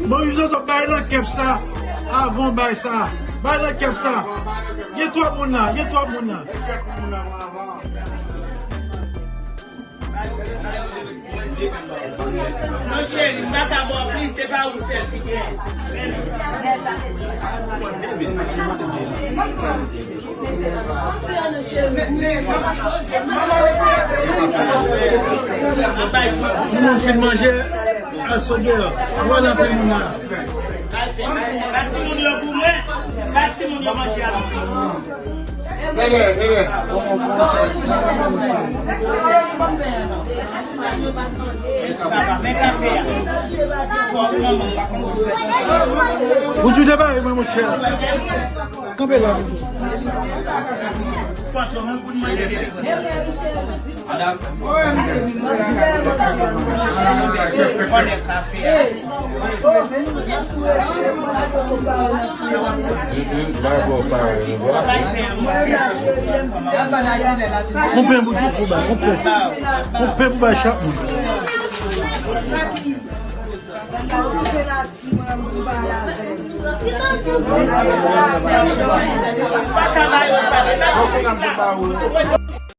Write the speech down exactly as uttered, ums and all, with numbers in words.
Bon, Joseph, bay nan kèp sa. Avan bay sa. Bay nan kèp sa. Gen twòp moun la. Gen twòp moun la. Non, cheri, m pa ka ba w plis, se pa ou sèl ki gen. Si moun fin manje, al sot deyò. Ou wè nan peyi nou la. Ba timoun yo goumen, ba timoun yo manje avan. Ou di de bagay, mwen, monchè. Kanpe la, monchè. Konpè pou, pou, pou bay, konpè. Konpè pou bay chak moun.